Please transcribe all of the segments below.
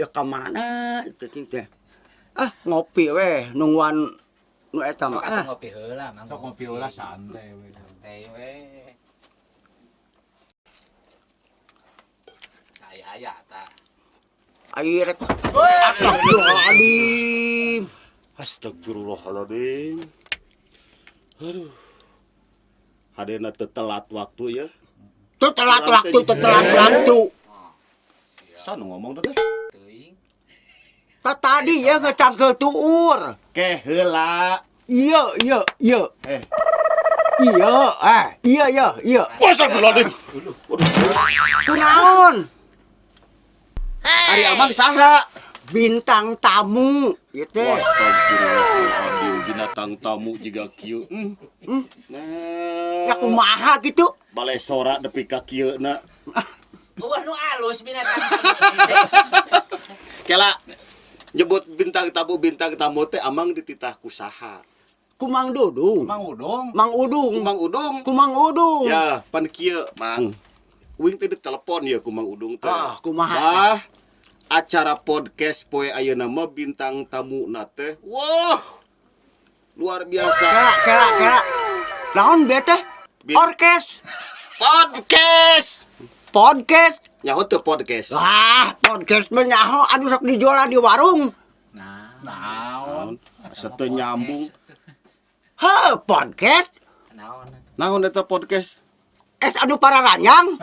Ya ka mana itu cing teh? Ah, ngopi weh nungguan nu eta mah. Sok Ah, atuh ngopi heula, Mang. Sok ngopi heula santai we. Santai we. Aya-aya tah. Ai rek. Astagfirullahaladzim. Astagfirullahaladzim. Aduh. Hadena teu telat waktu ya. Tuh telat waktu, tuh telat waktu. Sa nu ngomong teh? Teuing. Tah tadi ya ngecangkel tuur. Ke heula. Iya. Eh. Iya, eh, iya. Astagfirullahaladzim. Kunaon? Ari Amang saha? Bintang tamu, ieu teh. Astagfirullahaladzim, binatang tamu jiga kieu. Nah. Ya kumaha gitu? Balai sora nepi ka kieu na. Eueuh nu alus binatang. Kela nyebut bintang tamu teh Amang dititah ku saha? Ku Mang Dudung. Mang Udung. Mang Udung. Mang Udung. Ku Mang Udung. Ya, pan kieu, Mang. Uing teh ditelepon ya ku Mang Udung teh. Ah, kumaha? Bah, acara podcast poe ayeuna mah bintang tamu na teh. Wah. Luar biasa. Kela, kela, kela. Naon be teh? Orkes. Podcast. Podcast. Nyaho teu podcast? Wah, podcast mah nyaho anu sok dijualan di warung. Nah, Naon? Asa teu nyambung. Heuh, podcast. Naon? Naon eta podcast? Es anu pararanyang.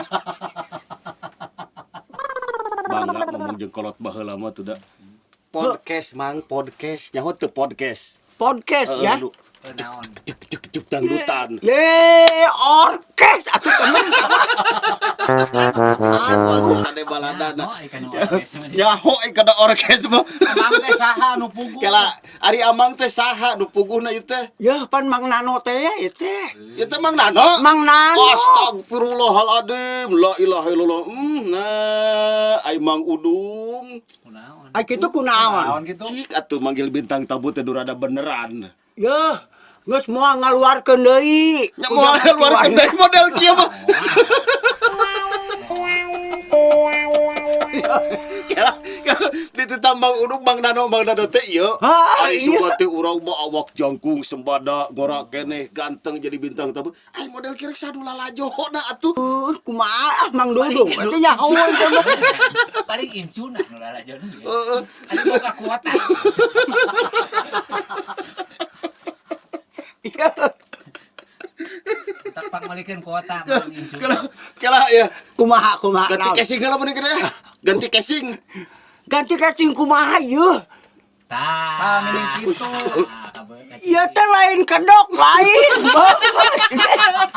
Bangga ngomong jeung kolot baheula mah tuh da. Podcast, Mang, podcast. Nyaho teu podcast? Podcast ya. Anu, Naon? cek cek cek dangdutan. Ye, orkes atuh temen. Aduh, sade baladana. Oh, ikan orkes mah. Nyaho kana orkes mah. Amang teh saha nu puguh? Kela ari Amang teh saha nu puguhna ieu teh? Ya, pan Mang Nano teh ya ieu teh. Ieu teh Mang Nano. Mang Nano. Astagfirullahaladzim. La ilaha illallah. Nah, ai Mang Udung. Kunaon? Ai kitu kunaon? Naon gitu? Cik atuh manggil bintang tamu teh rada beneran. Yeuh, geus moal ngaluarkeun deui. Nya moal ngaluarkeun deui model kieu mah. Kela dititah Mang Udung, Mang Nano, Mang Nano teh ieu. Ah, Ai iya. sugan teh urang mah awak jangkung sembada ngora keneh ganteng jadi bintang tamu. Ai model kieu rek sadu lalajohna atuh. Kumaha ah, Mang Dudung? Eta nyahoan teh mah. Paling incuna nu lalajon ge. Heeh. Anu boga kuota. Iya. Tak pangmalikeun kuota Mang incuna. Kela kela ya. Kumaha kumaha Ganti naon? casing heula mun kieu. Ganti casing. Ganti casing kumaha ieu? Tah. Tah mending kitu. Ieu teh lain kedok lain. Banget.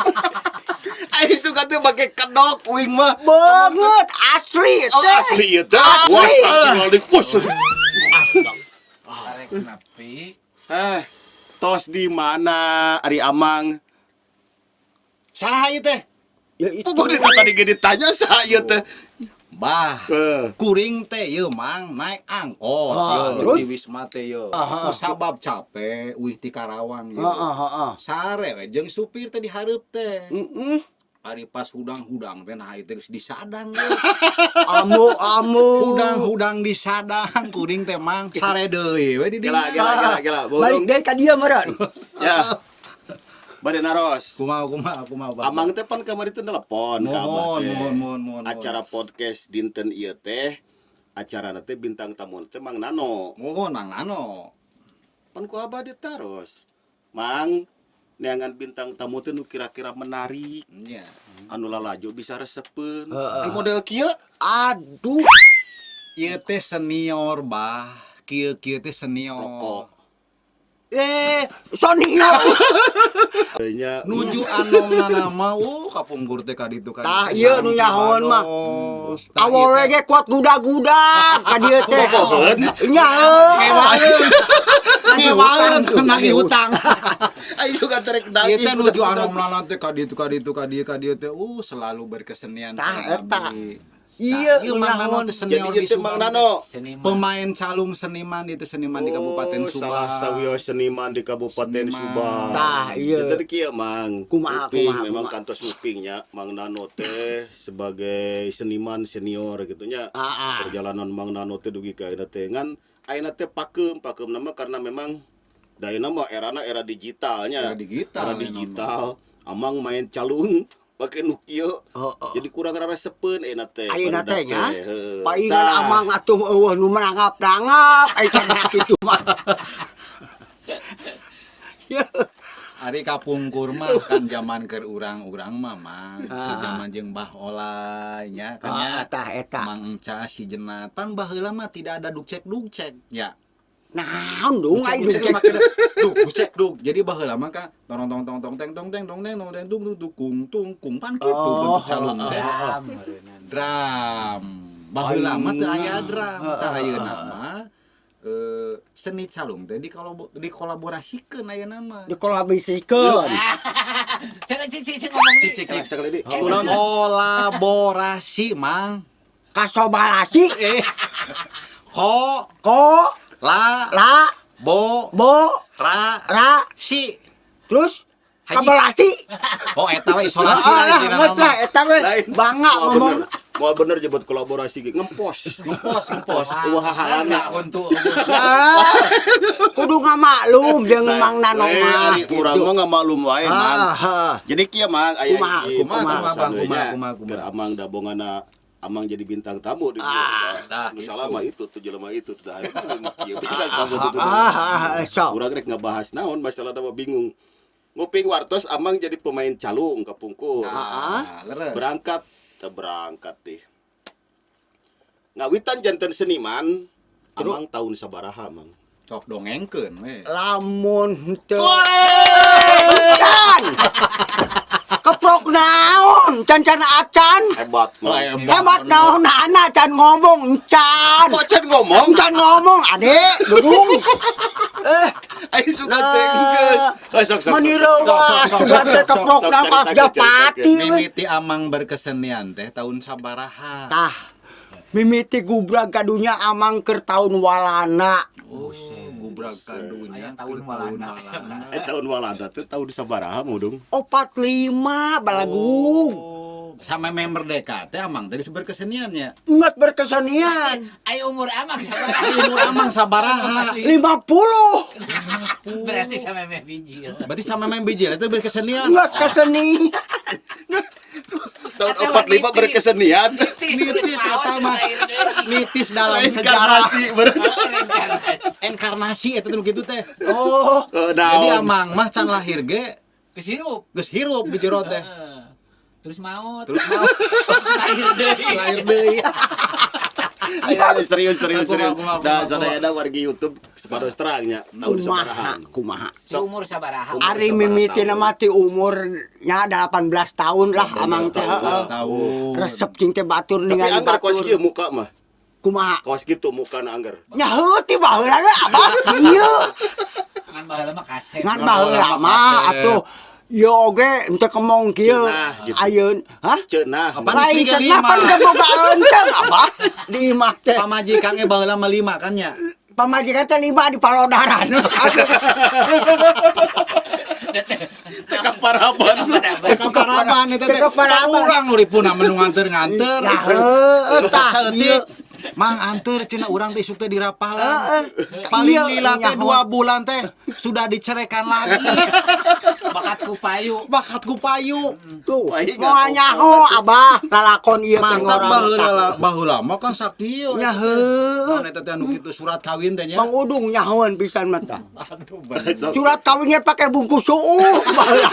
Ai suka teh make kedok uing mah. Banget asli Oh, teh. asli ieu teh. Asli. Wah, astagfirullahaladzim. Wah, Arek nepi. Eh, tos di mana Ari Amang? Saha ieu teh? Ya itu. Puguh di tadi ge ditanya saha ieu teh? Bah, Eh, kuring teh ieu Mang naik angkot Ah, ieu terus? di Wisma teh ieu. Ah, ah. Ku sabab capek uih ti Karawang ieu. Heeh, heeh. Sare we jeung supir teh dihareup teh. Heeh. Ari pas hudang-hudang teh nah ieu teh geus disadang ieu. Amu amu. Hudang-hudang disadang kuring teh Mang sare deui we di Gela, dinya. gela, gela, gela. Balik Bodong. deui ka dieu meureun. Ya. Bade naros. Kumaha kumaha kumaha Bapak? Amang teh pan kamari teh telepon ka Abah Mohon, teh. mohon, mohon, mohon. Acara podcast dinten ieu teh acara teh bintang tamu teh Mang Nano. Mohon Mang Nano. Pan ku Abah ditaros. Mang, neangan bintang tamu teh nu kira-kira menarik, Iya. anu lalajo bisa resepeun. Heeh. Ai model kieu. Aduh. Ieu teh senior bah. Kieu-kieu teh senior. Rokok. Eh, Sonia. Nya Nuju anomna nama kapungkur teh ka ditu ka Tah, ditu. ieu nu nyahoan mah. Tah, ieu Awewe teh. ge kuat guda-guda ka dieu teh. Boboheun. Nya heuh. Ngewaeun. Ngewaeun nagih hutang. Ayo juga terek Ieu nagih. teh nuju anomna teh ka ditu ka ditu ka dieu ka dieu teh selalu berkesenian Tah, eta. abdi. Iya, Ieu Mang Nano teh Jadi senior ieu di teh Mang Subang. Nano. Seniman. Pemain calung seniman itu, seniman di Kabupaten Oh, Subang. salah sawios seniman di Kabupaten Seniman. Subang. Tah, iya. Jadi kieu, Mang. Kumaha, Uping, kumaha, memang kumaha. kantos ngupingnya Mang Nano teh sebagai seniman senior gitu nya. Ah, ah. Perjalanan Mang Nano teh dugi ka ayeuna teh ngan ayeuna teh pakem, pakem nama karena memang da ayeuna mah erana era digitalnya. Era digital, Era ayeuna mah. digital. Amang main calung pakai nu kieu. Oh, oh. Jadi kurang raresepeun ayeuna teh. Ayeuna teh nya. Heuh. Paingan Tah. amang atuh eueuh nu menangap-nangap ai cenah kitu mah. Ya. Ari kapungkur mah kan zaman keur urang-urang mah, Mang. Keur zaman jeung Bah Olay nya kan nya. Ah, tah eta. Mang Enca si Jenat. Pan baheula mah tidak ada dukcek-dukcek ya. Naon dong ai Dukcek dukcek. mah kena duk dukcek duk. Jadi baheula mah ka tong tong tong tong teng tong teng tong teng tong teng tung tung tung kung tung kung pan kitu Oh, bentuk calung teh. Drum, meureunna. Drum. Baheula mah teu aya drum. Tah ayeuna mah seni calung teh dikolaborasikeun ayeuna mah. Dikolaborasikeun. Saya sih sih ngomong Cik cik cik. Sekali di. Kolaborasi, Mang. Kasobalasi Eh. Ko ko la la bo bo ra ra si. terus Haji. kabalasi. Oh, eta we isolasi Ah, lah lah, dina geus nama. lah eta we Lain. bangga Moal ngomong. bener. Moal bener nyebut kolaborasi ge ngempos. Ngempos, ngempos. Wah hahalana. Untuk Ah, kudu ngamaklum jeung Mang Nano Eh, mah. ari urang mah ngamaklum wae, Mang. Ah, ah. Jadi kieu, Mang, aya Kumaha, hiji kumaha, kumaha, Bang, pembahasan we kumaha, nya. kumaha, kumaha. Keur Amang da bongana Amang jadi bintang tamu di Ah, tah, Nu gitu. salah mah itu tuh jelema itu tuh dah kieu bintang tamu tuh. Ah, ah, ah, sok. Urang rek ngebahas naon masalah mah bingung. Nguping wartos Amang jadi pemain calung kapungkur. Ah, leres. Berangkat, teu berangkat teh. Ngawitan janten seniman, Amang tahun sabaraha, Mang? Sok dongengkeun we. Lamun henteu. Can. Keprok naon? Can can acan. Hebat, Mang. Hebat naon anak can ngomong can. Kok can ngomong? Can ngomong adek dudung. Eh, Ayo suka teh geus. Ah, sok sok. sok. manirewas Sok, sok, sugan teh sok, keprok sok, naon ceritakeun, japati we. Mimiti Amang berkesenian teh tahun sabaraha? Tah. Mimiti gubrag kadunya amang keur tahun walana. Oh, gubrag kadunya Aya tahun keur Walanda. Eh tahun Walanda teh tahun sabaraha mau dong? 45 balagung. Oh, sama mem merdeka teh Amang teh geus berkeseniannya. Nget berkesenian. Ayo umur amang sama Umur Amang sabaraha? 50. Berarti sama meh bijil. Berarti sama mem bijil itu berkesenian. Nget kesenian. Tahun Atau 45 nitis. berkesenian. Nitis, Nitis eta mah. Nitis dalam sejarah. Reinkarnasi bener. Enkarnasi eta teh nu kitu teh. Oh, Eh, Jadi naon? Amang mah can lahir ge Geus hirup. geus hirup di jero teh. Heeh. Terus maut. Terus mau Terus lahir deui. lahir deui. Ayo, ayo, serius serius Kumaha, serius. kumaha, Dah kumaha, sadayana wargi YouTube separuh terangnya tahun kumaha sabaraha. kumaha. Di umur sabaraha. Umur Ari sabaraha mimiti tahun? mah ti umurnya 18 tahun lah amang teh 18 heeh. Tahun. Resep cing teh batur Tapi ningali anggar kawas batur. kieu muka mah. Kumaha? Kawas kitu mukana anggar. Nya heuh ti baheula ge abah ieu. Ngan baheula mah kasep. Ngan baheula mah atuh ieu oge henteu kemong kieu. Cenah, gitu. Ayeun, hah? Cenah. Apaan? Lain Istri ge cenah lima. pan teu boga eunteung abah di imah teh. Pamajikan ge baheula mah lima kan nya. Pamajikan teh lima di palodaran. Aduh. Teka paraban. Teka paraban eta teh. Teka paraban. Urang nu ripuna menu nganter-nganter. Ya heueuh tah. Saeutik. Mang anter cenah urang teh isuk teh dirapalan. Heeh. Paling Iya, lila teh nyaho. 2 bulan teh sudah diceraikan lagi. Bakat ku payu. Bakat ku payu. Tuh, Wah, iya, moal nyaho abah lalakon ieu teh Mantap ngorang. baheula lah, baheula mah kan sakieu. Nya heueuh. Naon eta teh anu kitu surat kawin teh nya. Mang Udung nyahoan pisan mah tah. Aduh bener. Sok. Surat kawinnya pakai bungkus suuh baheula.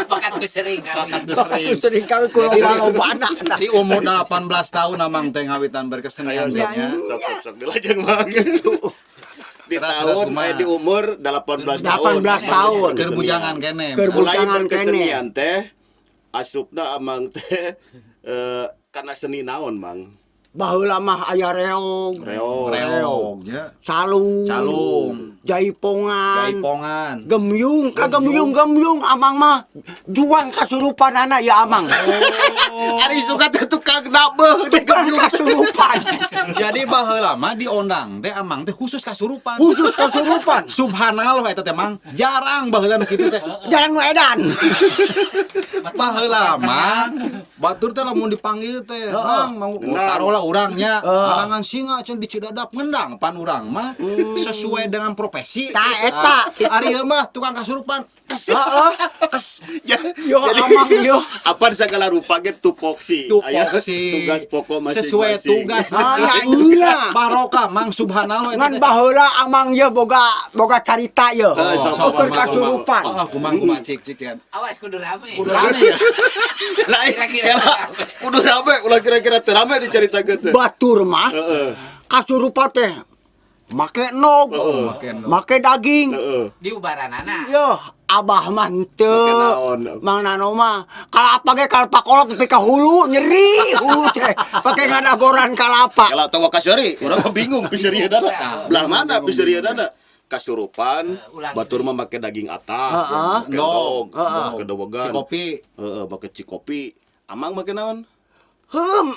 Bakat ku sering kawin. Bakat ku Bakat ku sering kawin ku loba-lobana tah. Di umur 18 tahun amang teh ngawitan berkesenian Ayo, teh sok, nya. sok sok sok dilajeng Mang. Di Teras, tahun teras, kumaha? eh, di umur 18 tahun. 18 tahun. Keur bujangan kene. Keur Mulai bujangan berkesenian teh asupna amang teh karena seni naon, Mang? Baheula mah aya reog. Reog. Reog nya. Calung. Calung. Jaipongan. Jaipongan. Gemyung, ka gemyung gemyung amang mah juang kasurupan anak ya amang. Ari suka teh tukang nabeuh teh Tukang gemyung. kasurupan. Jadi baheula mah diondang teh amang teh khusus kasurupan. Khusus kasurupan. Subhanallah eta teh mang jarang baheula nu kitu teh. Jarang nu edan. Baheula mah batur teh lamun dipanggil teh, Mang mau Ngendang. taruhlah urangnya, halangan singa cenah di Cidadap ngendang pan urang mah sesuai dengan profesi. Tah, eta. Ari ieu mah tukang kasurupan. Kes, Heeh. kes. Ya, Yo amang yo. Apa segala rupa ge tupoksi. Aya Tupoksi. tugas pokok masing-masing. Sesuai tugas. Ah, nya. Barokah mang subhanallah eta Ngan teh. baheula amang ye boga boga carita ye. Eh, sok, Ukur kumaha, kasurupan. Ah, kumaha kumaha cik cik kan. Awas kudu rame. Kudu rame ya. Lain Kira-kira kela kudu rame ulah kira-kira teu rame dicaritakeun teh. Batur mah Heeh. kasurupan teh make nog, Make nog. make daging. Heeh. Di ubaranana. Yo, abah mah henteu. Make naon? Mang Nano mah kalapa ge kalapa kolot nepi ka hulu nyeri hulu teh. Pake ngadagoran kalapa. Kela tawa kaseuri, urang mah bingung piseurieunana. Belah mana piseurieunana? Kasurupan, Ulang. batur mah make daging atah, Heeh. make endog, Heeh. make dowogan. Cikopi. Heeh, make cikopi. Amang make naon? Heum,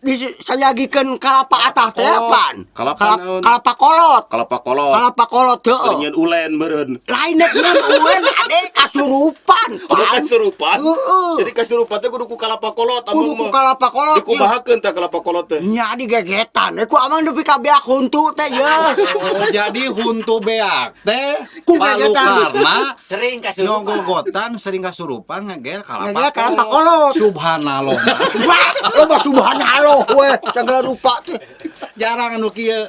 disayagikeun kalapa atah teh Kolot. apaan? Kalapa naon? Kalapa kolot. Kalapa kolot. Kalapa kolot heueuh. Keur nyieun ulen meureun. Lain nek nyeun ulen ade kasurupan. Oh, Pan. kasurupan. Heeh. Jadi kasurupan teh kudu ku kalapa kolot amang Kudu ku mah. kalapa kolot. Dikumahakeun tah kalapa kolot teh? Nya digegetan. Ku amang nepi ka beak huntu teh ye. Oh, jadi huntu beak teh Ku gegetan. palukarna Sering kasurupan. nyonggogotan sering kasurupan ngegel kalapa Ngegel kalapa kolot. Subhanallah. Wah, lo mah subhanallah we, segala rupa teh. Jarang anu kieu.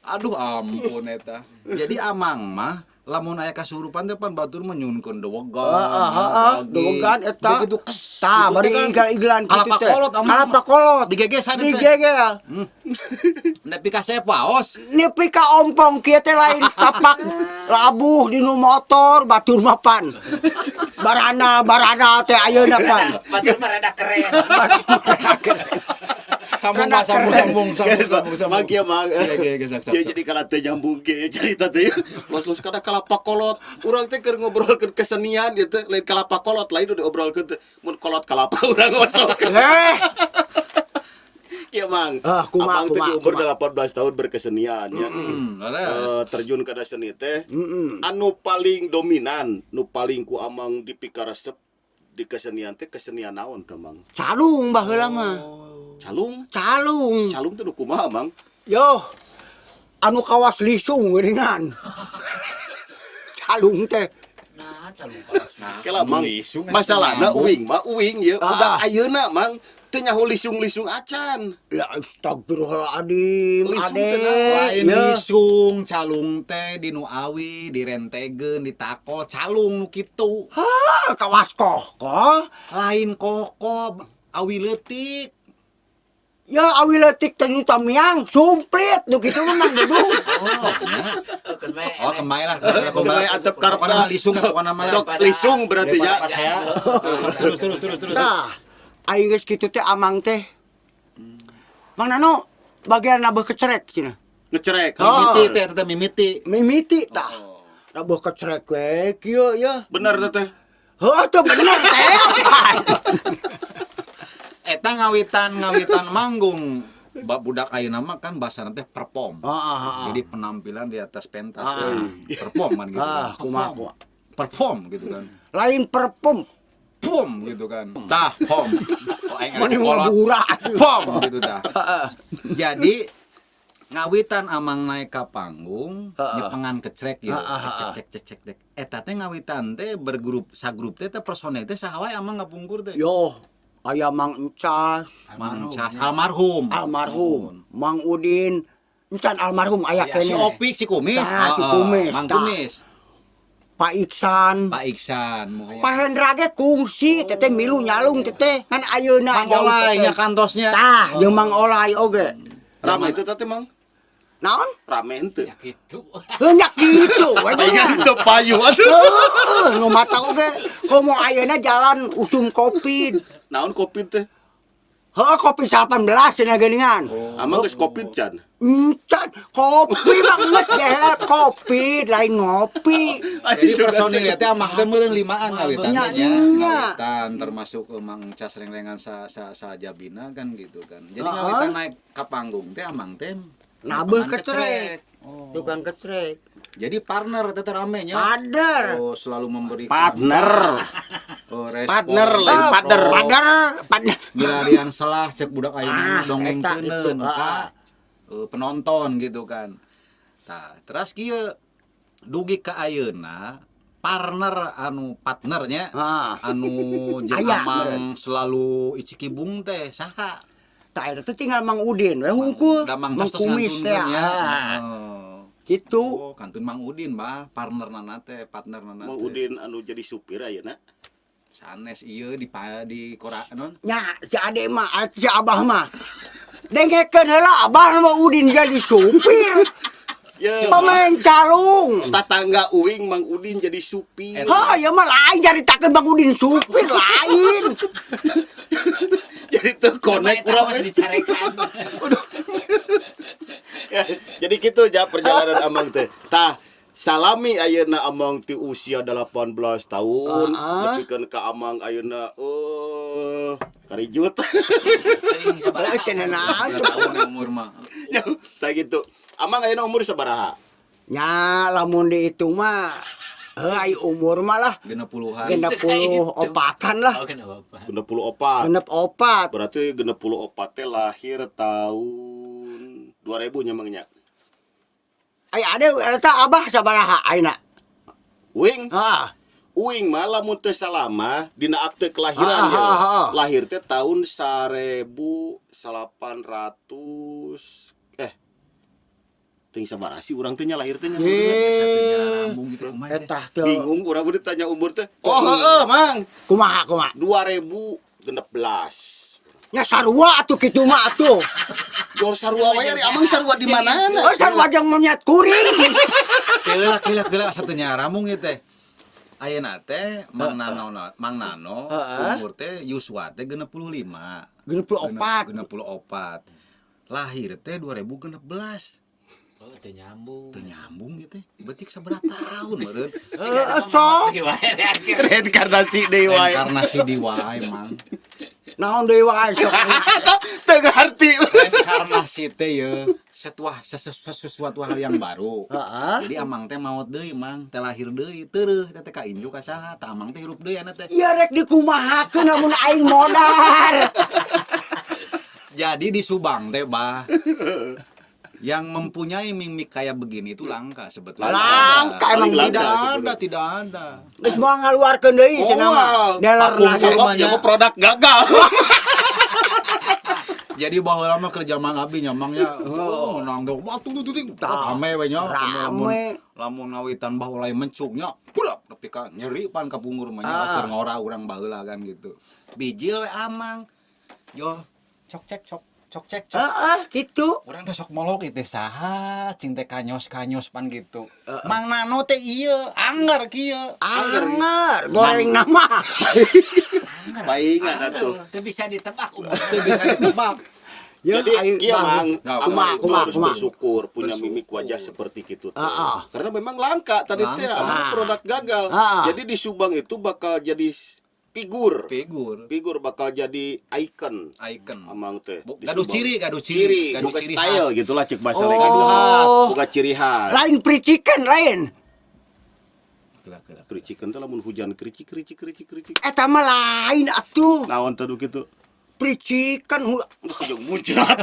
Aduh ampun eta. Jadi amang mah lamun aya kasurupan teh pan batur mah nyunkeun dowogan. Heeh, heeh, daging. dowogan eta. Begitu kes. Tah, gitu bari teh kan. igel-igelan kitu Kalapa teh. kolot amang. Kalapa kolot. Digegesan teh. Digegel. Nepi ka seep waos. Nepi ka ompong kieu teh lain tapak labuh dinu motor batur mah pan. Barana barana teh ayeuna pan. Batur mah rada keren. Sambung Pak, sambung sambung sambung sambung sambung. Mang kieu mang. Iya, iya, iya, sok, sok, Ya sok. jadi kalau teh nyambung ge cerita teh. Los-los kada kalapa kolot. Urang teh keur ngobrolkeun kesenian ieu teh lain kalapa kolot lain udah diobrolkeun teh. Mun kolot kalapa urang masuk. Eh, Kieu mang. Ah, kumaha, Abang teh di kumaha, umur kumaha. 18 tahun berkesenian ya. Leres. Terjun ke seni teh anu paling dominan nu paling ku amang dipikaresep di kesenian teh kesenian naon teh mang? Calung baheula mah. Calung. Calung. Calung teh nu kumaha mang? Yo. Anu kawas lisung geuningan. Calung teh. Nah, calung kawas. Kela mang, Lisung, masalahna nyambung. uing mah uing ye, Ah. udah ayeuna mang teu nyaho lisung-lisung acan. Ya astagfirullahaladzim, Lisung ade. teh naon? Lain Ya. lisung, calung teh di nu awi, direntegeun, ditakol, calung nu kitu. Hah, kawas koh. Lain koko awi leutik. Ya awi leutik teh nu tamiang, sumplit nu kitu mah Mang Dudung. Oh, nya. Oh, kembali lah, kembali lah, Kembali antep Pokoknya karepna. mah lisung, pokoknya mah lah. Sok lisung berarti ya. Daripada pas saya. Terus terus terus terus. Tah, aing geus kitu teh amang teh. Mang Nano bagian nabeuh kecerek cenah. Ngecerek. Oh. Mimiti teh teh mimiti. Mimiti tah. Nabuh kecerek we kieu ya. Bener teh teh. Heuh teu bener teh. Eta ngawitan ngawitan manggung. Budak ayeuna mah kan bahasana teh perform. Ah, ah, ah. Jadi penampilan di atas pentas Ah. kan. Perform kan gitu. Ah, kan. kumaha, Perform. kumaha. Perform gitu kan. Lain perpom. Pom gitu kan. Tah, pom. Oh, aing Mana kolot. ngabura. Pom gitu tah. Jadi ngawitan amang naik ka panggung, Heeh. nyepengan kecrek ya. Heeh, Cek cek cek cek cek cek. Eta teh ngawitan teh bergrup sagrup teh teh personel teh saha wae amang ngapungkur teh. Yo, aya Mang Encas, Mang Cas almarhum. almarhum, Mang Udin, encan almarhum aya Si keneh. Opik, si Kumis, Tah, si Heeh, Kumis, Mang tah. Kumis, Pak Iksan, Pak Iksan, Pak Hendra ge kungsi teteh milu nyalung teteh kan ayeuna Mang Olay nya kantosnya. Tah, jeung Mang Olay oge. Rame itu teh mang. Naon? Rame henteu. Ya gitu. Heuh nya kitu we Aing teu payu atuh. Heuh, nu mata oge komo ayeuna jalan usum Covid. Naon kopi teh? Heeh, Covid 19 cenah geuningan. Amang geus Covid can. Encan, kopi mah geus geher kopi lain ngopi. Jadi personil teh amang teh meureun limaan ngawitan Nya, teh nya. nya. Ngawitan termasuk Mang Cas rengrengan sa sa sajabina kan gitu kan. Jadi Heeh. ngawitan naik ke panggung teh amang teh Nabeuh nupangan kecrek. Oh. Tukang kecrek. Jadi partner teh rame nya. Partner. Oh, selalu memberikan Partner. Oh, respon. Partner lain Oh, partner. Partner, partner. Milarian selah cek budak ayeuna Ah, dongeng eta itu, keuneun ah. ka penonton gitu kan. Tah, terus kieu dugi ka ayeuna partner anu partnernya Ah. anu jeung Aya, amang selalu icikibung teh saha? Tah eta teh tinggal Mang Udin we hungkul. Da Mang Mang Cas tos Kumis teh. ngantunkeun nya. Ah, Oh. gitu. Oh, kantun Mang Udin bah, partner nana teh, partner nana Mang teh. Udin anu jadi supir ayeuna. Sanes ieu di di kora non. Nya si ade mah, si abah mah. Dengekeun heula abah mah Udin jadi supir. Ya, Pemain calung. tetangga uing Mang Udin jadi supir. Hah, ya mah lain caritakeun Bang Udin supir lain. Jadi tuh connect Kurang urang. dicarekan. Ya, jadi gitu ja perjalanan Amang teh. Tah, salami ayeuna Amang ti usia 18 tahun, nepikeun ka Amang ayeuna karijut. Teuing sabaraha. Heuh, teu naon. Tahun umur mah. Ya, tah gitu. Amang ayeuna umur sabaraha? Nya lamun dihitung mah heuh ai umur mah lah 60-an. 64-an lah. Oh, kenapa? 64. 64. Berarti 64 teh lahir tahun 2000 nya Mang nya. Ai ade eta abah sabaraha ayeuna? Uing, Heeh. uing mah lamun teu salah mah dina akte kelahiran Ah, ya. ah, ah. Lahir teh tahun 1800 ting sabaraha sih urang teh nya lahir teh nya. Eh, Rambung gitu kumaha teh. eta teu Bingung urang mah ditanya umur teh. Oh heeh, Mang. kumaha kumaha. 2016. Nya sarua atuh kitu mah atuh. Jol sarua wae ari Amang sarua di mana? Oh sarua jeung monyet kuring. Keula keula keula satunya rambung ieu teh. Ayeuna teh Mang Nano Mang Nano Heeh. umur teh yuswa teh 65. 64. 64. Lahir teh 2016. Oh, teu nyambung. Teu nyambung ieu teh. Berarti sabaraha tahun meureun. Heeh, sok. Reinkarnasi deui wae. Reinkarnasi di wae Mang. Naon deui wae sok. Teu ngarti. Reinkarnasi teh ye sesuatu hal yang baru. Heeh. Jadi amang teh maot deui Mang, teh lahir deui, teureuh teh teh ka inju ka saha, tah amang teh hirup deui ana teh. Ieu rek dikumahakeun lamun aing modar. Jadi di Subang teh bah yang mempunyai mimik kayak begini itu langka sebetulnya. Langka emang. Paling langka Tidak ada, sebetulnya. tidak ada. Geus moal ngaluarkeun deui cenah mah. Oh, Dealer Aku nasi. Sebab ya mah produk gagal. Jadi bahwa lama kerja zaman abi nyamangnya, oh, nang tuh, waktu tuh tuh rame we nya. Rame. Lamun ngawitan bahwa lain mencuknya, budak nepi ka nyeri pan ka pungur mah nya Ah. keur ngora urang baheula kan gitu. Bijil we amang. Yo, cok cek cok cok cek cok. Heeh, gitu. Urang teh sok molok ieu teh saha, cing teh kanyos-kanyos pan gitu. Mang Nano teh ieu, angger kieu. Anger, goreng nama. Paingan atuh. Teu bisa ditebak umur. Teu bisa ditebak. Ya, Jadi ayo, kieu Bang. Mang, Nah, Amang kumaha, itu kumaha, harus kumaha. bersyukur punya Bersyukur. mimik wajah seperti gitu teh. Ah, ah. Karena memang langka tadi teh Langka. Amang produk gagal. Ah. Jadi di Subang itu bakal jadi figur. Figur, Figur bakal jadi icon. icon. Amang teh. Bu- di gaduh Subang. ciri, gaduh ciri, gaduh bukan ciri style khas. gitulah cek bahasa Oh. lain. Gaduh khas. Bukan ciri khas. Lain pericikan lain. Kela, kela. Kericikan teh lamun hujan kericik kericik kericik kericik. Eta mah lain atuh. Naon teh kitu? Pericikan Jeung muncrat.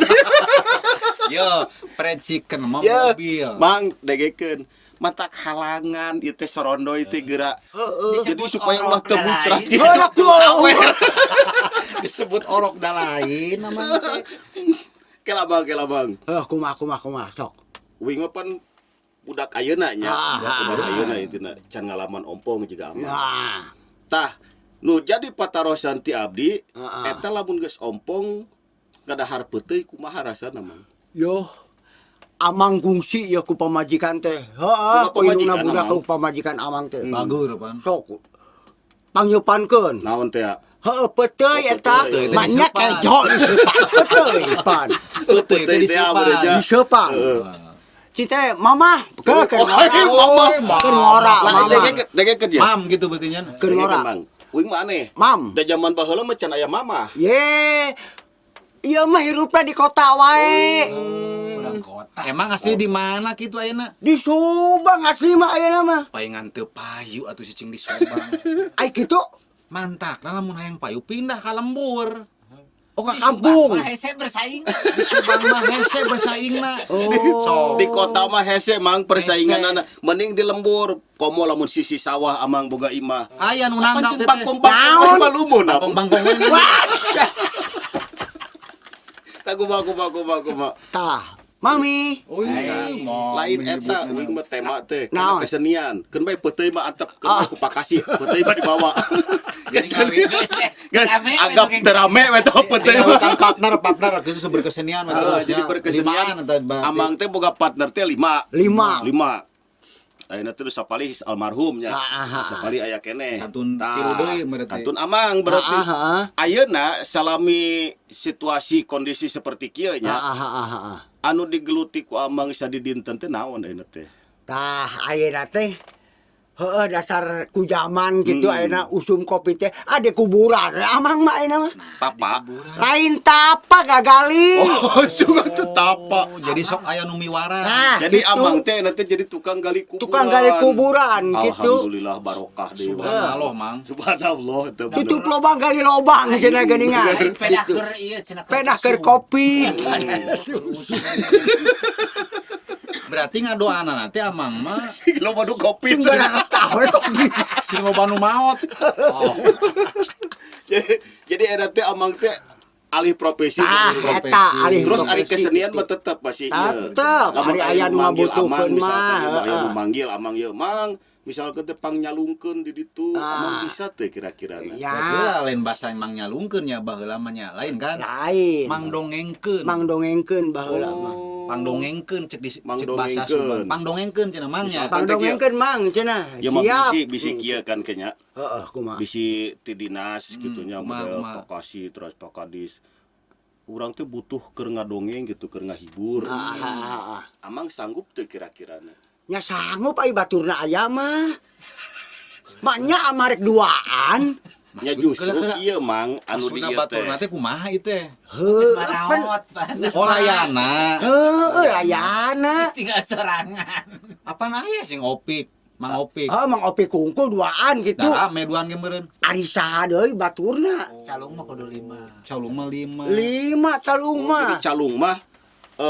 Yo, fried chicken mah Ya, mobil. Mang degekeun. Matak halangan ieu teh sorondoy teh geura. Jadi Disebut supaya ulah orok teu da muncrat lain. gitu. Heuh, ku. Sawer. Disebut orok da lain namanya teh. Kela Bang, kela Bang. Heuh, kumaha kumaha kumaha sok. Uing mah pan budak ayeuna nya. Ah, Budak ayeuna intina can ngalaman ompong juga amang. Nah, Tah, nu jadi patarosan ti abdi Ah, ah. eta lamun geus ompong ngadahar peuteuy kumaha rasana Mang? yo amang kungsi ya ku pamajikan teh. Heeh, Budak ku indungna pamajikan budak amang. ku pamajikan amang teh. Bagus pan. Sok pangnyepankeun. Naon teh? ya? Heeh, peuteuy eta. Peuteuy teh Maknya diseupan. kejo diseupan peuteuy pan. Peuteuy teh Peuteuy teh diseupan. benernya. Diseupan. Cite mama ke ke Oh, ngora. mama. Ke ngora Lah mama. dengekeun ya. Mam gitu berarti nya. Keur ngora. Mang. Uing mah aneh. Mam. Da zaman baheula mah can aya mama. Ye. Ieu mah hirupna di kota wae. Urang kota. Emang asli di mana kitu ayeuna? Di Subang asli mah ayeuna mah. Paingan teu payu atuh cicing di Subang. Ai kitu. Mantak, nah lamun hayang payu pindah ka lembur. Oh, ke kampung. Wah, hese bersaing. Di Subang mah hese bersaingna. Oh. Di kota mah hese mang persainganana. Mending di lembur. Komo lamun sisi sawah amang boga imah. Aya nu nanggap Pancing teh. bangkong-bangkong mah lumun. Bangkong-bangkong we. Wah. Tah kumaha kumaha kumaha kumaha. Tah, mami. Oh iya, Lain eta uing mah tema teh Naon? kana kesenian. Keun bae peuteuy mah antep keun bae ku pakasi, peuteuy mah dibawa. Jadi Guys, Rame, anggap we, teu rame we teh peuteuy mah. Utang partner partner gitu sumber kesenian mah Ah, terus, jadi ya. berkesenian. Limaan eta berarti. Amang teh boga partner teh lima. Lima. Lima. Ayeuna teh sapalih almarhum nya. Ah, ah, ah. Sapalih aya keneh. Kantun Tah, tilu deui berarti. Kantun amang berarti. Ah, ah, ah. Ayeuna salami situasi kondisi seperti kieu nya. Ah, ah, ah, ah. Anu digeluti ku amang sadidinten teh naon ayeuna teh? Tah, ayeuna teh heueuh dasar ku zaman gitu ayeuna usum kopi teh ade kuburan amang mah ayeuna mah. Tapa. Lain tapa gagali. Oh, juga teh tapa. Oh, jadi sok aya nu miwara. Nah, Jadi gitu. amang teh nanti jadi tukang gali kuburan. Tukang gali kuburan gitu. Alhamdulillah barokah deui. Subhanallah, Mang. Subhanallah teh bener. Tutup lobang gali lobang cenah geuningan. Pedah keur ieu cenah keur Pedah keur usum. kopi. Berarti ngadoana nanti amang mah Sing loba nu kopi. Sing tahu we kopi. sing loba nu maot. Oh, Jadi eta teh amang teh alih profesi. Tah, Alih eta alih Terus ari profesi kesenian gitu. mah tetep masih ieu. Tetep, Lamun ari aya nu manggil amang, ngabutuhkeun misalkan mah, ieu aya nu heeh. manggil amang ieu, Mang, misalkan teh pangnyalungkeun di ditu, Ah. amang bisa teh kira-kira. Ya, baheula lain bahasa mang nyalungkeun nya baheula mah nya lain kan. lain. Mang dongengkeun. Mang dongengkeun baheula mah. Pang dongengkeun cek di Mang cek bahasa dongengkeun. Subang. Pang dongengkeun cenah mang nya. Misalkan Pang dongengkeun mang cenah. Ya mah Siap. bisi bisi kieu kan kenya. Heeh, kumaha? Bisi ti dinas gitu nya kumaha, model kumaha. Pakasi terus Pakadis. Urang teh butuh keur ngadongeng gitu, keur ngahibur. Ah, ah, ah, ah. Amang sanggup teu kira-kirana? Nya sanggup ai baturna aya mah. Maknya amarek duaan. Nya Maksud- justru kela-kela. kieu Mang anu di Maksudna ieu teh. baturna teh kumaha ieu teh? Heuh, pan Maraot pan. Oh layana. heuh layana. Tinggal sorangan. Apaan aya sing Opik? Mang Opik. Heuh, Mang Opi kungkul duaan gitu. Da rame duaan ge meureun. Ari saha deui baturna? Calung mah kudu lima. Calung mah lima. Lima calung Jadi mah. calung mah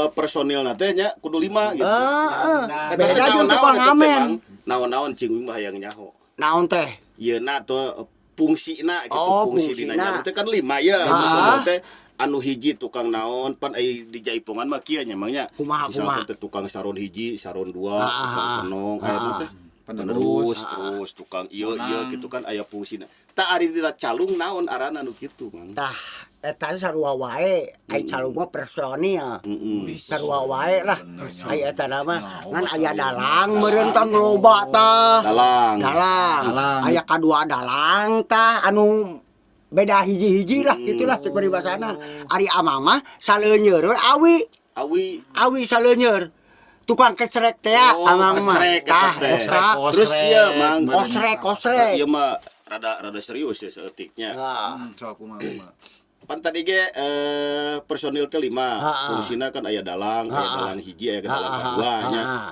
personil na teh nya kudu lima gitu. Heeh. Nah, Eta teh Beda jeung naon-naon tukang eta teh, ngamen. Mang. Naon-naon cing mah hayang nyaho. Naon teh? Yeuna tuh fungsina gitu, Oh, fungsi dina fungsina. nyalung teh kan lima ya. Ah. Maksudna teh anu hiji tukang naon pan ai di jaipongan mah kieu nya mang nya. Kumaha, Misalkan kumaha. teh tukang saron hiji, saron dua, Ah, tukang ah, tenong, ah. aya nu teh Penerus. penerus, terus tukang ieu ieu gitu kan aya fungsina. Tah ari dina calung naon arana nu kitu Mang. Tah, eta sarua wae, ai calung mah personil. Heeh. Sarua wae lah. Ai eta nama ngan aya dalang meureun tong loba tah. Dalang. Dalang. Dalang. Aya kadua dalang tah anu beda hiji-hiji lah gitulah cek paribasana. Ari amang mah saleuneur we awi, Awi awi saleuneur. Tukang kesrek teh ya, Oh, amang mah. kesrek, Tah, eta teh. eta. Terus kieu Mang. Kosrek, kosrek. Ieu mah rada rada serius ya saeutiknya. Ah. Sok kumaha kumaha. Pan tadi ge personil teh lima, Ha, ha. fungsina kan aya dalang, aya Ha, ha. dalang hiji, aya dalang Ah, ah, kadua nya. ah.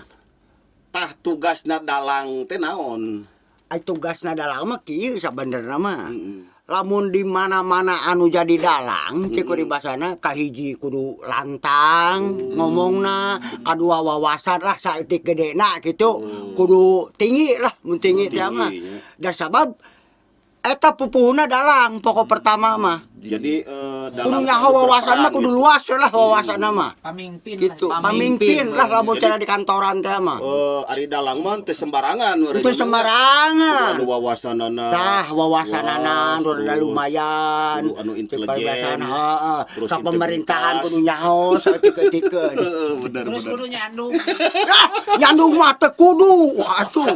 Tah tugasna dalang teh naon? Ai tugasna dalang mah kieu sabenerna mah. Heeh. Lamun di mana-mana anu jadi dalang cek paribasana kahiji kudu lantang ngomongna, kadua wawasan lah saeutik gedena gitu, kudu tinggi lah mun tinggi teh mah. Tinggi, ya. Da sabab eta pupuhuna dalang pokok pertama mah. Jadi Kudu nyaho wawasan mah kudu luas lah wawasan mah. Pamimpin. Gitu, lah. pamimpin lah lamun Jadi- cara di kantoran teh mah. Ari dalang mah teu sembarangan. Itu sembarangan. Anu wawasanana. Tah wawasanana luas, rada terus lumayan. Kudu anu intelijen. Heeh. Terus Ka pemerintahan integritas. kudu nyaho saeutik-eutikeun. Heeh, bener Terus bener. kudu nyandung. Ah, nyandung mah teu kudu. Atuh.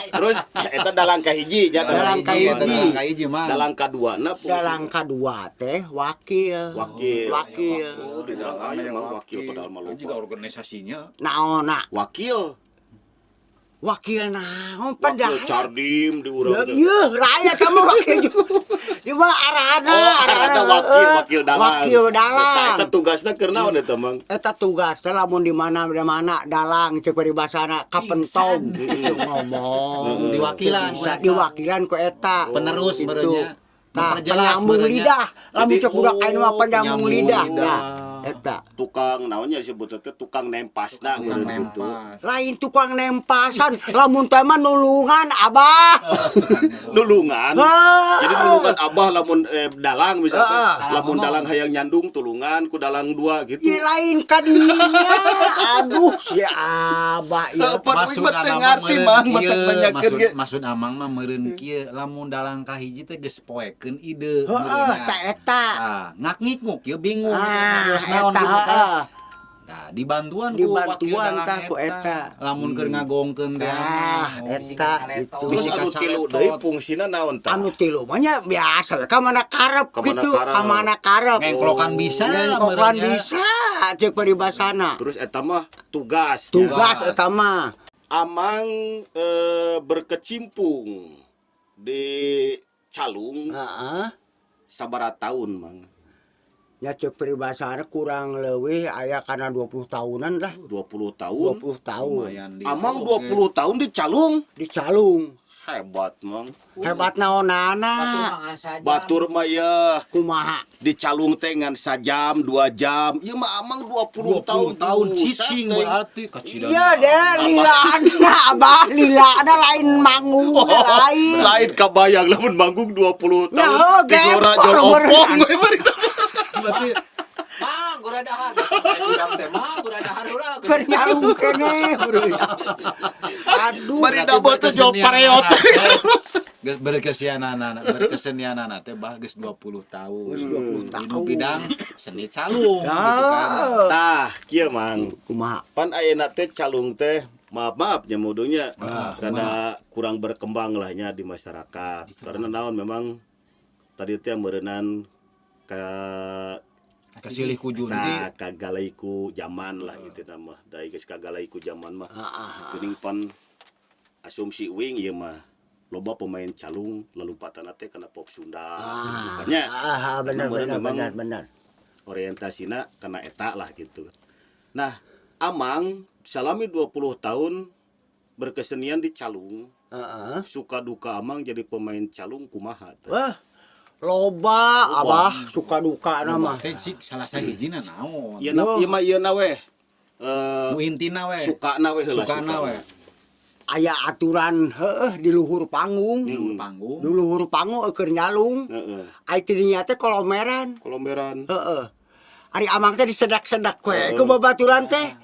Terus eta dalang kahiji nya. Dalang kahiji. Dalang kahiji mah. Dalang kaduana fungsi- Dalang kadua teh wakil. Wakil. Wakil. Oh, di dalang aya mah wakil padahal mah Itu juga loba. organisasinya. Naonna? Wakil. Wakil naon Wakil padahal. Cardim di urang Ya teh. iya, rakyat kamu wakil. Ieu mah arahna, Oh, arahna wakil, heeh. wakil dalang. Wakil dalang. Eta eta tugasna keur naon eta Mang? Eta tugas teh lamun di mana di mana dalang ceuk paribasana kapentong gitu ngomong. Diwakilan ku Bisa eta. diwakilan ku eta. Penerus Gitu. merenya. Tah, Memperjelas penyambung merenya. lidah. Lamun Jadi, cek budak ayeuna mah oh, penyambung penyambung lidah. lidah. Tah, eta. Tukang naonnya disebut teh tukang nempasna Tukang meureun gitu. nempas. Lain tukang nempasan, lamun teh mah nulungan abah. Nulungan. Heuh. Jadi nulungan abah lamun dalang misalkan, Heeh. lamun dalang hayang nyandung tulungan ku dalang dua gitu. Ieu lain kadinya. Aduh, si abah ieu. Heuh, pan Maksud uing mah teu amang ngarti meureun Mang, kieu, matak nanyakeun maksud, ge. maksud amang mah meureun kieu lamun dalang kahiji teh geus poekeun ide Heeh, meureunna. tah eta. Ah, ngak-ngiknguk ye bingung Ah, ngarios naon eta, gitu kan. heeh. Nah, dibantuan ku wakil Dibantuan dalang tah ku eta. Lamun keur ngagongkeun teh. Tah, eta gitu. Terus Bisi anu tilu kacaletot. deui fungsina naon tah? Anu tilu mah nya biasa we ka mana karep Ka mana gitu, karep. ka mana karep. Ngengklokan bisa Ngengklokan meureunnya. bisa ceuk paribasana. Terus eta mah tugas. Tugas eta mah. Amang berkecimpung di calung Heeh. sabaraha tahun Mang? Nya ceuk paribasana kurang leuwih aya kana 20 tahunan lah. 20 tahun. 20 tahun. Lumayan di. Amang 20 tahun di calung. Di calung. Hebat Mang. Hebat naonana. Batur mangan saja. Batur mah ya Kumaha? di calung teh ngan sajam, 2 jam. Ieu mah Amang 20, 20 tahun Buset, cicing teh. berarti kacidan. Iya deh, lilana abah, lilana lain manggung lain. Lain kabayang lamun manggung 20 Ya, tahun. oh, Digora gempor jor opong beneran. we bari. Berarti Mang, gura dahar. Urang teh mang, gura dahar urang. Keur nyalung keneh bro. Aduh. Bari da beuteung jauh pareot. Geus berkesianana berkesenianana teh bah geus 20 tahun. Geus 20 tahun. Dinu bidang seni calung gitu kan. Ya. Tah, kieu Mang. Kumaha? Pan ayeuna teh calung teh maaf-maaf nya mudungnya rada kurang berkembang lah nya di masyarakat. Karena naon memang tadi teh meureunan ka Kasilih ku junti. sa kagalai ku zaman lah gitu mah. Da geus kagalai ku zaman mah. Geuning pan asumsi uing ieu mah loba pemain calung lalumpatan teh kana pop Sunda. Gitu kan nya. Ah, benar Karena meureun benar memang benar benar. orientasina kana eta lah gitu. Nah, Amang salami 20 tahun berkesenian di calung. Heeh. Suka duka Amang jadi pemain calung kumaha teh? Wah, loba abah suka duka nama. Teh cik salah sahijina naon. Ieu na ieu mah ieu na weh. Eh Nu intina we. sukana we heula Sukana we. Aya aturan heueuh di luhur panggung. Di luhur panggung. Di luhur panggung keur nyalung. Heeh. Ai ti dinya teh kolomeran. Kolomberan. Heeh. Ari amang teh disedak-sedak we ku babaturan teh.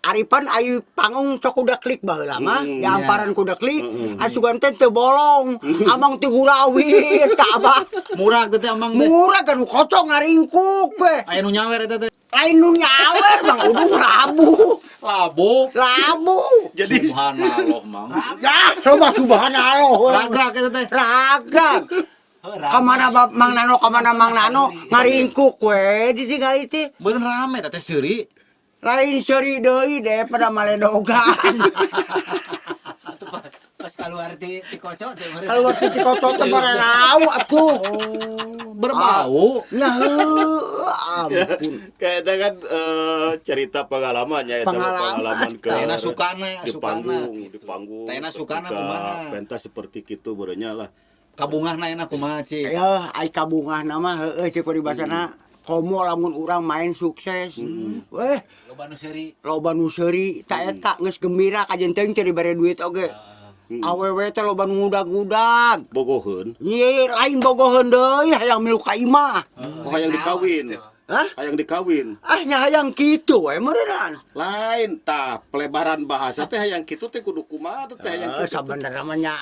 Ari pan ai panggung sok kuda klik baheula mah, di amparan kuda klik, ari sugan teh teu bolong. Amang teh gurawit tah abah. Murah teh amang teh. Murah kan kocok ngaringkuk we. Aya nu nyawer eta teh. Lain nu nyawer Bang Udung labu. Labo. Labu. Jadi Subhanallah mang. Ya, loba subhanallah. Ragrak eta teh. Ragrak. Kamana Mang Nano kamana Mang Nano ngaringkuk we ditinggali teh. Bener rame eta teh seuri. Lain seuri deui deh pada maledogan. Atuh, pas keluar ti ti kocok teh meureun. Keluar ti Cikoco teh bararau atuh. Berbau. Nah, heuh, ampun. kayak itu kan cerita pengalamannya eta mah Pengalaman. pengalaman ke Taena sukana, di sukana. panggung, di panggung. Taena sukana ketika kumaha? Pentas seperti itu berenya lah. Kabungahna enak kumaha cik. Ya, ai kabungahna mah heueuh ceuk paribasana. Komo lamun urang main sukses. Weh, Loba nu seuri. loba nu seuri ta eta geus gembira kajen teuing teu dibere duit oge. Awewe teh loba nu ngudag-ngudag. Bogoheun. Ye, lain bogoheun deui, hayang milu ka imah. Oh, hayang dikawin. Hah? Hayang dikawin. Ah, nya hayang kitu we meureunana. Lain tah pelebaran bahasa teh hayang kitu teh kudu kumaha teh hayang Eh, kitu. sabenerna mah nya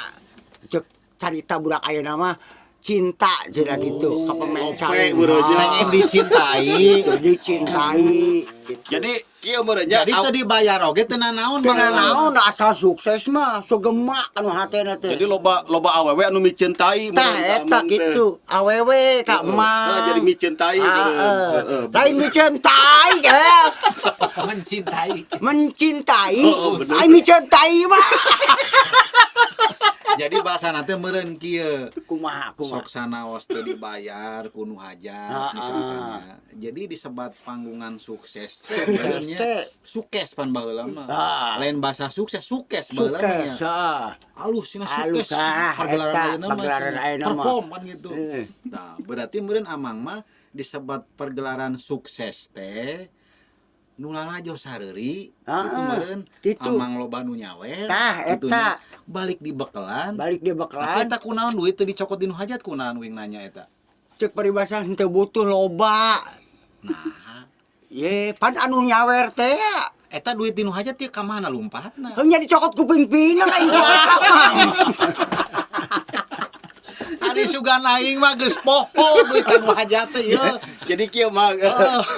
cek carita budak ayeuna mah cinta cenah gitu ka pemain Lope calung. meureun nya. Pengen dicintai. Gitu, dicintai gitu. Jadi kieu meureun nya Jadi teu dibayar oge teu nanaon. Teu Bang. naon asal sukses mah sugema anu hatena teh. jadi loba loba awewe anu micintai Tah meureun eta amang teh. gitu awewe ka Heeh. emang. Nah, jadi micintai Ah, meureun. eh. Heeh. Lain micintai ya. Mencintai. Mencintai. Oh, oh, bener. Lain micintai mah. Jadi bahasa teh meureun kieu. Kumaha kumaha. Sok sanaos teu dibayar ku nu hajat Ah, misalkan ya. Jadi disebat panggungan sukses teh meureun nya. teh. Sukes pan baheula mah. Ah. Lain bahasa sukses, sukes baheula mah nya. Sukses. Ah. Alus cenah Alus, sukes ah, pagelaran eta, ayeuna mah pagelaran cenah. ayeuna mah. Perform kan gitu. Heeh. Nah, berarti meureun amang mah disebat pergelaran sukses teh nu lalajo sareuri Ah, gitu meureun gitu. amang loba nu nyawer Tah, gitu eta. nya. Balik di bekelan. Balik dia Tapi bekelan. eta kunaon duit teu dicokot di nu hajat, kunaon wing nanya eta. Cek paribasa henteu butuh loba. Nah, Ye, pan anu nyawer teh ya. eta duit di nu hajat teh ka mana lumpatna? Heuh nya dicokot ku pingpingan lain ku amang. Ari sugan aing mah geus poho duit ka nu hajat teh ye. Jadi kieu mah.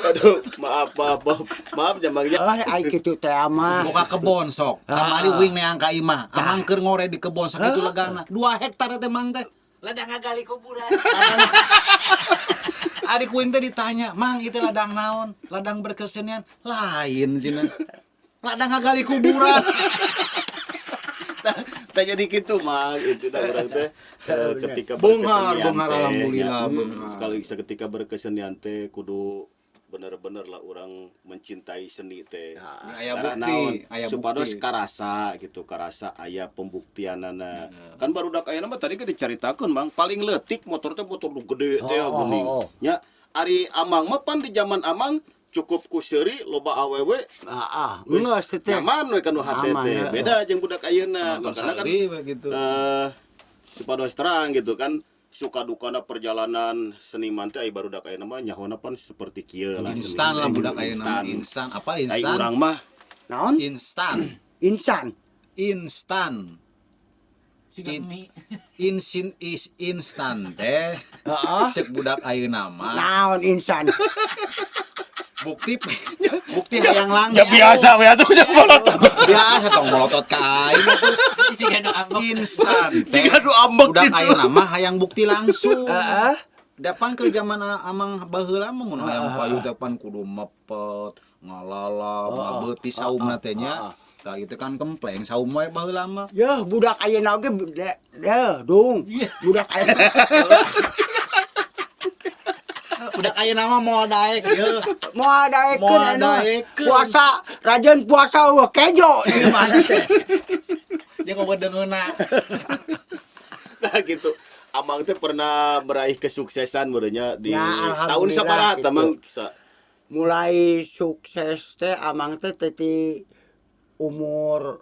Aduh, maaf maaf maaf. Maaf ya Mang ya. Ah, ai kitu teh mah. Boga kebon sok. Kamari wing neang ka imah. Amang keur ngore di kebon sakitu legana. 2 hektar teh mang teh. Ladang ngagali kuburan. Adik wing teh ditanya, "Mang, itu ladang naon?" "Ladang berkesenian." Lain cenah. Ladang ngagali kuburan. Tah jadi kitu mah itu dah urang teh ketika Beunghar, berkesenian beunghar, teh, alhamdulillah, nya. beunghar. Sekali ketika berkesenian teh kudu bener-bener lah orang mencintai seni teh. Aya Karena bukti, naon, aya supados bukti. karasa gitu, karasa aya pembuktianana. Kan barudak ayeuna mah tadi kan dicaritakeun Mang, paling leutik motor teh motor nu gede teh Oh, geuning. oh, oh. Nya ari amang mah pan di zaman amang cukup ku seuri loba awewe Ah, ah, wis geus teh. nyaman we kanu hate Aman, teh. heeh. Beda jeung budak ayeuna. Nonton Makana kan sareuri we gitu. Supados terang gitu kan suka dukana perjalanan seniman teh ai barudak ayeuna mah nyahona pan seperti kieu lah Instan seni lah teh, budak gitu, ayeuna mah instan. Apa Ai instan? urang mah Naon? Instan. Insan. Instan. Siga mie. Insin is instan teh. Heeh. Cek budak ayeuna mah. Naon insan? Bukti bukti hayang langsung. Ya biasa we atuh nya molotot. Biasa tong molotot ka aing atuh. Siga nu ambek. Instan teh. Jiga nu ambek Budak gitu. ayeuna mah hayang bukti langsung. Heeh. Dapan keur zaman amang baheula mah mun hayang payu depan kudu mepet, ngalalap, ngabeuti saumna teh nya. Tah ieu teh kan kempleng saum wae baheula mah. Yeuh, budak ayeuna oge deh, dung. Budak ayeuna. Budak ayeuna mah moal daek yeuh. Moal daekeun Moal ayeuna mah. daekeun. Puasa, rajin puasa eueuh kejo di mana teh. Jeung eueuh deungeunna. Nah gitu. Amang teh pernah meraih kesuksesan meureunnya di Ya, tahun alhamdulillah, sabaraha gitu. Mang? Mulai sukses teh amang teh teh ti umur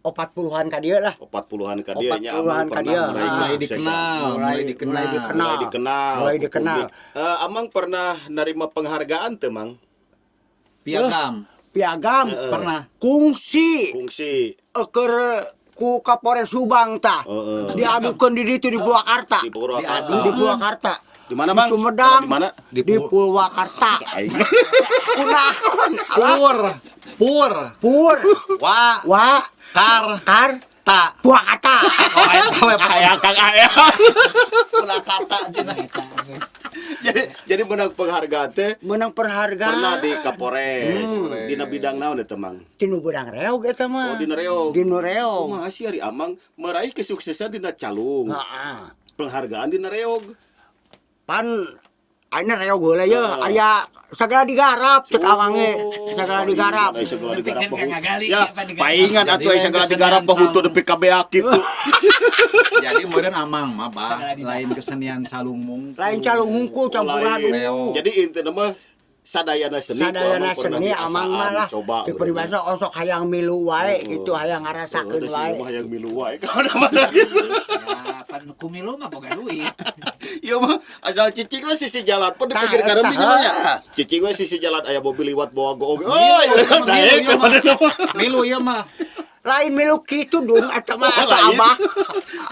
40-an ka dieu lah. 40-an ka dieu nya 40-an Amang ka pernah dieu. meraih Ah. Mulai kesuksesan. dikenal, mulai dikenal. Mulai dikenal. Mulai dikenal. Mulai ku dikenal. publik. Amang pernah nerima penghargaan teu Mang? Piagam. Piagam Pernah. Kungsi Kungsi keur ku Kapolres Subang tah. Heeh. Diadukeun di ditu di Purwakarta. Di Purwakarta. Di Purwakarta. Di mana, Bang? Di Sumedang. Di mana? Di, Di Purwakarta. Aing. Kunaon? Alah, Pur. Pur. Pur. Wa. Wa. Kar. Kar. Ta. Purwakarta. Oh, eta we Aya Kang aya. Purwakarta cenah. Eta geus. Jadi menang penghargaan teh Menang penghargaan. pernah di Kapolres. Dina bidang naon eta Mang? Tinu bedang reog eta mah. Oh, dina reog. Dina reog. Kumaha sih ari Amang meraih kesuksesan dina calung. Heeh. Penghargaan dina reog. Pan ayeuna reog heula ye aya sagala digarap cek awange sagala digarap. Ai segala digarap Nepikeun ka ngagali, Ya, apa digarap. paingan atuh ai segala digarap bahu teu nepi ka beak kitu. Jadi meureun amang mah bah lain kesenian calung mungkul. Lain calung hungkul campur Lain. aduk. Jadi intinya mah Sadayana seni ku Sadayana amang pernah seni amang diasaan, mah lah. coba. Cek peribahasa osok hayang milu wae gitu, hayang ngarasakeun wae. Mah hayang milu wae ka mana-mana gitu. Ya, pan ku milu mah boga duit. Ieu mah asal cicing we sisi jalan pun di Tah, pinggir karembing eta. nya. Cicing we sisi jalan aya mobil liwat bawa goong. Oh, Milu, iya, milu, daek ieu mah. Milu ieu mah. Lain milu kitu dung eta mah Oh, eta lain. abah.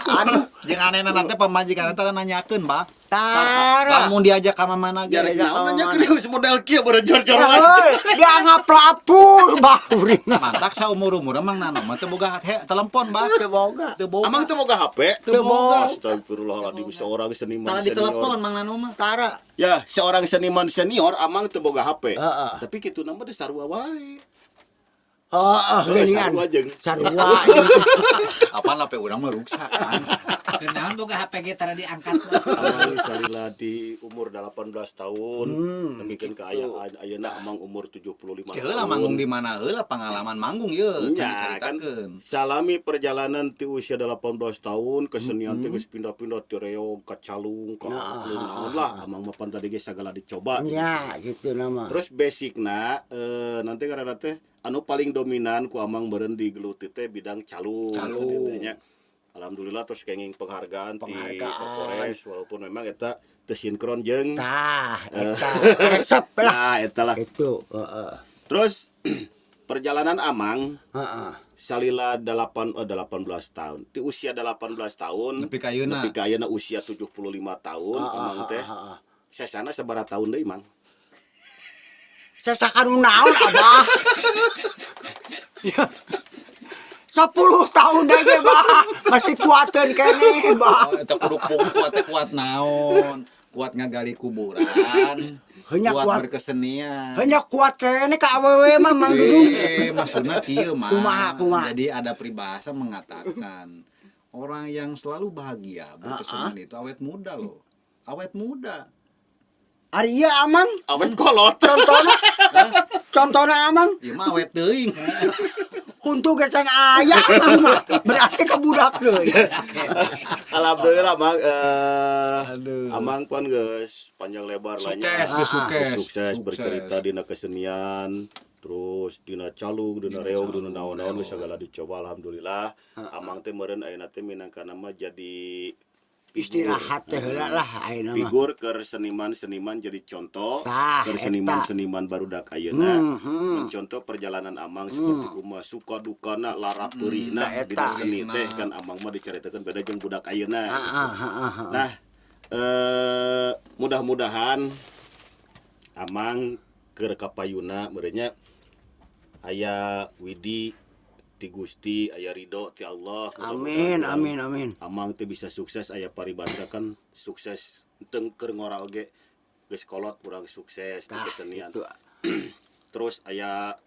Aduh, Jeung anehna nanti pamajikan eta nanyakeun, Bah. tara. Lamun diajak ka mana ge. Jarek naon nanya geus model kieu boro jor-jor wae. Heuy, dianggap lapur bah kuring. Mantak saumur-umur emang nano mah teu boga telepon, Bah. Teu boga. Teu boga. Amang teu boga HP? Teu boga. Astagfirullahaladzim, seorang seniman Tara senior. ditelepon Mang Nano mah. Tara. Ya, seorang seniman senior amang teu boga HP. Heeh. Tapi kitu nama teh sarua wae. Heeh, geuningan. Sarua jeung. Sarua jeung. Apaan lah pe urang mah ruksak kan. Kenaon boga HP ge tara diangkat mah. Amang salila di umur 18 tahun, nepikeun ka aya ayeuna amang umur 75 Teu heula manggung di mana heula pengalaman manggung ieu can Nya, kan dicaritakeun. salami perjalanan ti usia 18 tahun kesenian teh geus pindah-pindah ti reog ka calung ka angklung naon lah amang mah pan tadi ge sagala dicoba. Nya gitu nama. Terus basicna nanti karena teh anu paling dominan ku amang meureun digeluti teh bidang calung. Calung. Tadi teh nya. Alhamdulillah terus kenging penghargaan, ti Penghargaan. Kapolres walaupun memang eta teu sinkron jeung Tah, eta resep lah. Nah, eta lah. Itu, heeh. Terus perjalanan amang Heeh. salila 18 tahun. Di usia 18 tahun Nepi ka ayeuna. Nepi ka ayeuna usia 75 tahun amang teh. Sesana sabaraha tahun deui, Mang? Sesakan naon abah? Ya. 10 tahun deui ge bah, masih kuateun keneh bah. Oh, eta kudu kuat teh kuat naon? Kuat ngagali kuburan. Hanya kuat, kuat. berkesenian. Hanya kuat keneh ka awewe mah Mang Dudung. Eh, maksudna kieu mah. Kumaha, kumaha? Jadi ada peribahasa mengatakan orang yang selalu bahagia berkesenian itu awet muda loh. Awet muda. Ari ieu amang Awet kolot. contohna contohna amang Ieu mah awet teuing. huntu ge can aya amang mah. Berarti ka budak deui. Alhamdulillah Mang Aduh. Amang pan geus panjang lebar lah nya. Sukses, geus sukses. Sukses bercerita dina kesenian, terus dina calung, dina reog, dina naon-naon geus sagala dicoba alhamdulillah. Amang teh meureun ayeuna teh minangka nama jadi figur. Istirahat teh heula lah ayeuna mah. Figur keur seniman-seniman jadi contoh, Tah, keur eta. seniman-seniman barudak ayeuna. Mencontoh perjalanan Amang seperti kumaha suka dukana, lara peurihna Tah, dina eta. seni teh kan Amang mah dicaritakeun beda jeung budak ayeuna. Heeh, heeh, heeh. Nah, mudah-mudahan Amang keur kapayuna meureun nya aya widi ti Gusti, aya ridho ti Allah. Amin, Mudah-mudahan amin, amin. Amang teh bisa sukses aya paribasa kan sukses teu keur ngora oge geus kolot urang sukses di Tah, kesenian. gitu. Terus aya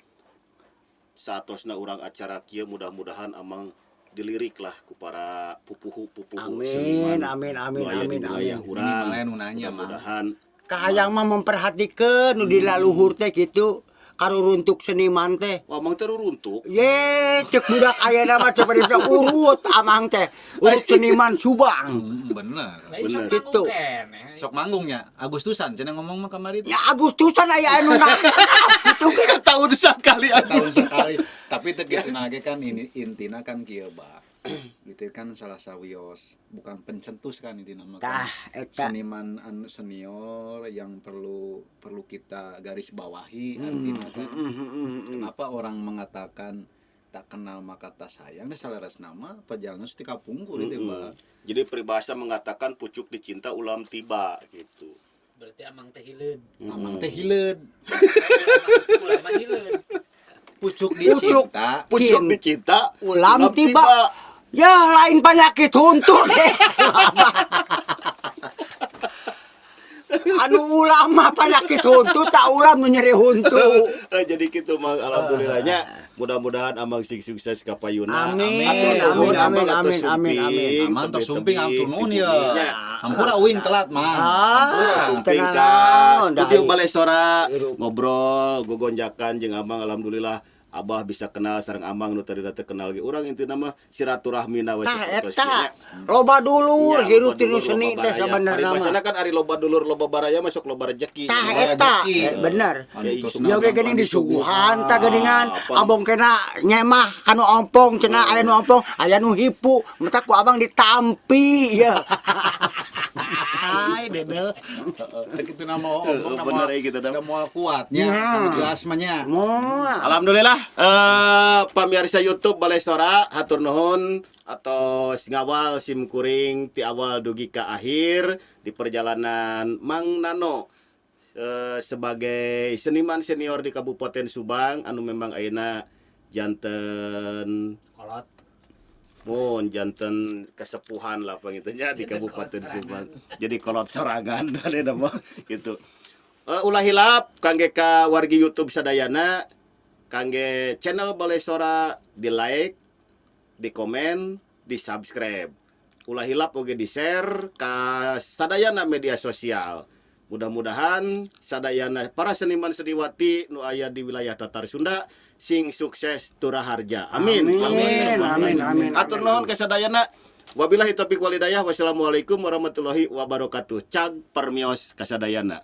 saatosna urang acara kieu mudah-mudahan Amang dilirik lah ku para pupuhu-pupuhu Amin, seniman amin, amin, nu aya di amin, wilayah amin. urang. Minimal aya nu nanya, Mang. Mudah-mudahan Kahayang mah memperhatikeun nu di laluhur teh kitu karuruntuk seniman teh. Wah, Amang teh ruruntuk. Ye, cek budak ayeuna mah coba bisa urut amang teh. Urut seniman Subang. Bener. Lah ieu sok Gitu. manggung keneh. Sok manggungnya Agustusan cenah ngomong mah kamari teh. Ya Agustusan aya anu nangkap gitu ge. Setahun sekali Tahun sekali. Tapi teu kitu ge kan ini intina kan kieu bah. Itu kan salah sawios, bukan pencetus kan intina mah. kan. Tah, eta. Seniman anu senior yang perlu perlu kita garis bawahi artinya kan. Kenapa orang mengatakan tak kenal maka tak sayang, ini saleres nama perjalanan ti kapungkur itu, Mbak. Jadi peribahasa mengatakan pucuk dicinta ulam tiba gitu. Berarti amang teh hileun. Amang teh hileud. Ulah mah hileun. Pucuk Pucuk. dicinta. Pucuk Cin. dicinta Ulam tiba. Ya lain penyakit huntu deh. Anu ulama penyakit huntu tak ulam nu nyeri huntu. Jadi gitu Mang, alhamdulillahnya mudah-mudahan Amang sing sukses ka payuna. Amin, Atur nuhun, amin, Amang, amin, atur amin, amin, sumping, amin. Aman tos sumping tebih-tebih, ampun nuhun ya. tibuminya. Hampura uing telat, Mang. Ah, Sumping tenang ka naon, studio dai. Balai Sora Hirup. ngobrol gogonjakan jeung Amang alhamdulillah Abah bisa kenal sareng Amang nu tadi teu kenal ge urang, intina mah silaturahmina we Tah sapertos eta nya. Loba dulur Ya, hirup loba tinu dulur, seni loba teh baraya. sabenerna mah. Paribasana kan ari loba dulur loba baraya masuk loba rezeki. Tah Loba eta rezeki. Bener. Anu Ya oge geuning disuguhan tah geuningan Ah, abong kena nyemah kanu ompong cenah, aya nu ompong, aya nu hipu, matak ku abang ditampi ya. Hai Dede. Heeh, teu kitu nama omong nama Bener, gitu, Dam. moal kuatnya, gas mah nya. Moal. Alhamdulillah, pamirsa YouTube Balai Sora, hatur nuhun atau ngawal sim kuring ti awal dugi ka akhir di perjalanan Mang Nano sebagai seniman senior di Kabupaten Subang anu memang ayeuna janten Kolot. Mun janten kesepuhan lah pangitunya di Kabupaten Subang. Jadi kolot sorangan dan nama gitu. Ulah hilap kangge ka wargi YouTube sadayana, kangge channel Balai Sora di like, di komen, di subscribe. Ulah hilap oge di share ka sadayana media sosial. Mudah-mudahan sadayana para seniman seniwati nu aya di wilayah Tatar Sunda sing sukses turaharja. Amin. Amin, amin, amin. Atur nuhun ka sadayana. Wabillahi taufiq walhidayah. Wassalamualaikum warahmatullahi wabarakatuh. Cag permios kasadayana.